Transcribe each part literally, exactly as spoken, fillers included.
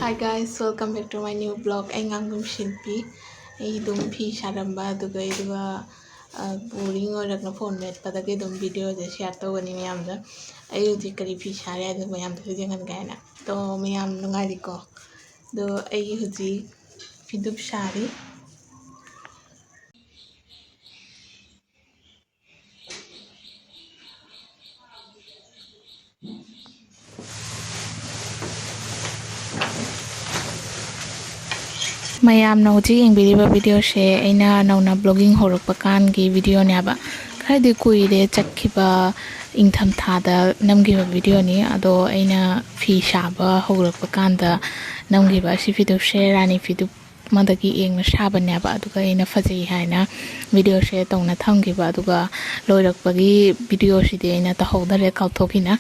Hi guys, welcome back to my new vlog. ꯑꯩ ꯉꯥꯡꯕꯝ ꯁꯤꯟꯄꯤ꯫ ꯑꯩ ꯑꯗꯨꯝ ꯐꯤ ꯁꯥꯔꯝꯕ, ꯑꯗꯨꯒ ꯑꯩ, ꯑꯗꯨꯒ, ꯑ, boring ꯑꯣꯏꯔꯛꯅ phone ꯃꯦꯠꯄꯗꯒꯤ ꯑꯗꯨꯝ videoꯁꯦ share ꯇꯧꯒꯅꯤ ꯃꯌꯥꯝꯗ꯫ ꯑꯩ ꯍꯧꯖꯤꯛ ꯀꯔꯤ ꯐꯤ ꯁꯥꯔꯤ ꯍꯥꯏꯗꯣ ꯃꯌꯥꯝꯗꯁꯨ ꯌꯦꯡꯍꯟꯒꯦ ꯍꯥꯏꯅ꯫ ꯑꯗꯣ ꯃꯌꯥꯝ ꯅꯨꯡꯉꯥꯏꯔꯤꯀꯣ? ꯑꯗꯣ ꯑꯩꯒꯤ ꯍꯧꯖꯤꯛ ꯐꯤꯗꯨꯞ ꯁꯥꯔꯤ꯫ ꯃꯌꯥꯝꯅ ꯍꯧꯖꯤꯛ ꯌꯦꯡꯕꯤꯔꯤꯕ videoꯁꯦ ꯑꯩꯅ ꯅꯧꯅ vlogging ꯍꯧꯔꯛꯄ ꯀꯥꯟꯒꯤ videoꯅꯦꯕ꯫ ꯈꯔꯗꯤ ꯀꯨꯏꯔꯦ ꯆꯠꯈꯤꯕ, ꯏꯪꯊꯝꯊꯥꯗ ꯅꯝꯈꯤꯕ videoꯅꯤ꯫ ꯑꯗꯣ ꯑꯩꯅ ꯐꯤ ꯁꯥꯕ ꯍꯧꯔꯛꯄ ꯀꯥꯟꯗ ꯅꯝꯈꯤꯕ ꯑꯁꯤ ꯐꯤꯗꯨꯞꯁꯦ ꯔꯥꯅꯤ ꯐꯤꯗꯨꯞ ꯑꯃꯗꯒꯤ ꯌꯦꯡꯅ ꯁꯥꯕꯅꯦꯕ꯫ ꯑꯗꯨꯒ ꯑꯩꯅ ꯐꯖꯩ ꯍꯥꯏꯅ videoꯁꯦ ꯇꯧꯅ ꯊꯝꯈꯤꯕ꯫ ꯑꯗꯨꯒ ꯂꯣꯏꯔꯛꯄꯒꯤ videoꯁꯤꯗꯤ ꯑꯩꯅ ꯇꯧꯍꯧꯗꯔꯦ, ꯀꯥꯎꯊꯣꯛꯈꯤꯅ꯫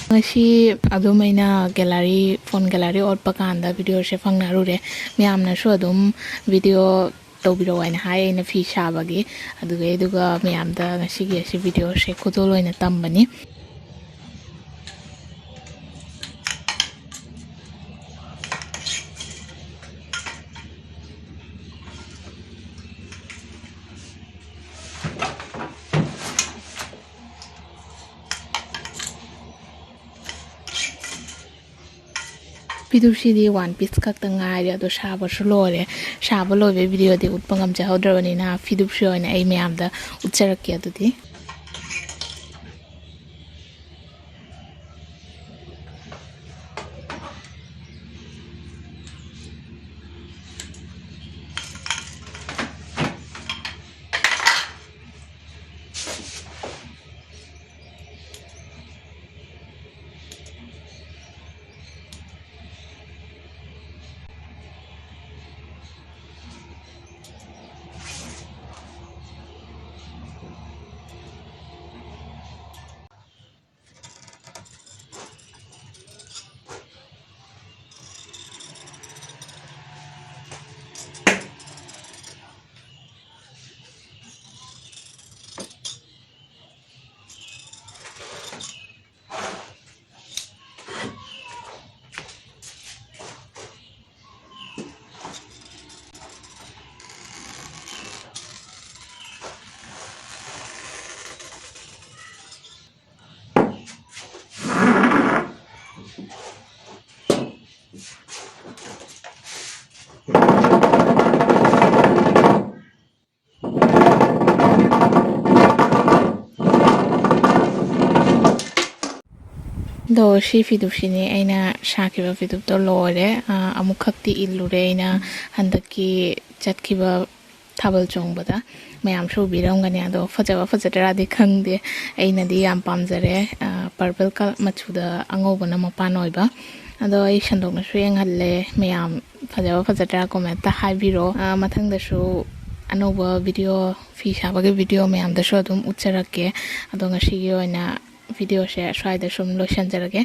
ꯉꯁꯤ ꯑꯗꯨꯝ ꯑꯩꯅ gallery, phone gallery ꯑꯣꯠꯄ ꯀꯥꯟꯗ videoꯁꯦ ꯐꯪꯅꯔꯨꯔꯦ꯫ ꯃꯌꯥꯝꯅꯁꯨ ꯑꯗꯨꯝ video ꯇꯧꯕꯤꯔꯛꯑꯣ ꯍꯥꯏꯅ ꯍꯥꯏ ꯑꯩꯅ ꯐꯤ ꯁꯥꯕꯒꯤ꯫ ꯑꯗꯨꯒ, ꯑꯗꯨꯒ ꯃꯌꯥꯝꯗ ꯉꯁꯤꯒꯤ ꯑꯁꯤ videoꯁꯦ ꯈꯨꯗꯣꯜ ꯑꯣꯏꯅ ꯇꯝꯕꯅꯤ꯫ ꯐꯤꯗꯨꯞꯁꯤꯗꯤ one piece ꯈꯛꯇ ꯉꯥꯏꯔꯦ, ꯑꯗꯣ ꯁꯥꯕꯁꯨ ꯂꯣꯏꯔꯦ꯫ ꯁꯥꯕ ꯂꯣꯏꯕꯒꯤ videoꯗꯤ ꯎꯠꯄ ꯉꯝꯖꯍꯧꯗ꯭ꯔꯕꯅꯤꯅ, ꯐꯤꯗꯨꯞꯁꯤ ꯑꯣꯏꯅ ꯑꯩ ꯃꯌꯥꯝꯗ ꯎꯠꯆꯔꯛꯀꯦ꯫ ꯑꯗꯨꯗꯤ ꯑꯗꯣ ꯁꯤ ꯐꯤꯗꯨꯞꯁꯤꯅꯦ ꯑꯩꯅ ꯁꯥꯈꯤꯕ ꯐꯤꯗꯨꯞꯇꯣ ꯂꯣꯏꯔꯦ꯫ ꯑꯥ, ꯑꯃꯨꯛꯈꯛꯇꯤ ꯏꯜꯂꯨꯔꯦ ꯑꯩꯅ ꯍꯟꯗꯛꯀꯤ ꯆꯠꯈꯤꯕ ꯊꯥꯕꯜ ꯆꯣꯡꯕꯗ꯫ ꯃꯌꯥꯝꯁꯨ ꯎꯕꯤꯔꯝꯒꯅꯤ꯫ ꯑꯗꯣ ꯐꯖꯕ ꯐꯖꯗ꯭ꯔꯥꯗꯤ ꯈꯪꯗꯦ, ꯑꯩꯅꯗꯤ ꯌꯥꯝ ꯄꯥꯝꯖꯔꯦ꯫ ꯑꯥ, purple colour ꯃꯆꯨꯗ ꯑꯉꯧꯕꯅ ꯃꯄꯥꯟ ꯑꯣꯏꯕ꯫ ꯑꯗꯣ ꯑꯩ ꯁꯟꯗꯣꯛꯅꯁꯨ ꯌꯦꯡꯍꯜꯂꯦ, ꯃꯌꯥꯝ ꯐꯖꯕ ꯐꯖꯗ꯭ꯔꯥ comment ꯍꯥꯏꯕꯤꯔꯣ꯫ ꯑꯥ, ꯃꯊꯪꯗꯁꯨ ꯑꯅꯧꯕ video, ꯐꯤ ꯁꯥꯕꯒꯤ video ꯃꯌꯥꯝꯗꯁꯨ ꯑꯗꯨꯝ ꯎꯠꯆꯔꯛꯀꯦ꯫ ꯑꯗꯣ ꯉꯁꯤꯒꯤ ꯑꯣꯏꯅ videoꯁꯦ ꯁ꯭ꯋꯥꯏꯗ ꯁꯨꯝ ꯂꯣꯏꯁꯤꯟꯖꯔꯒꯦ꯫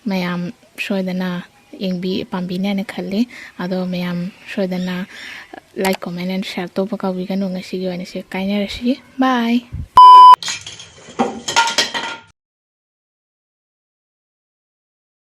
ꯃꯌꯥꯝ ꯁꯣꯏꯗꯅ ꯌꯦꯡꯕꯤ ꯄꯥꯝꯕꯤꯅꯤ ꯍꯥꯏꯅ ꯈꯜꯂꯤ꯫ ꯑꯗꯣ ꯃꯌꯥꯝ ꯁꯣꯏꯗꯅ like, comment and share ꯇꯧꯕ ꯀꯥꯎꯕꯤꯒꯅꯨ꯫ ꯉꯁꯤꯒꯤ ꯑꯣꯏꯅ ꯁꯤ ꯀꯥꯏꯅꯔꯁꯤ꯫ Bye꯫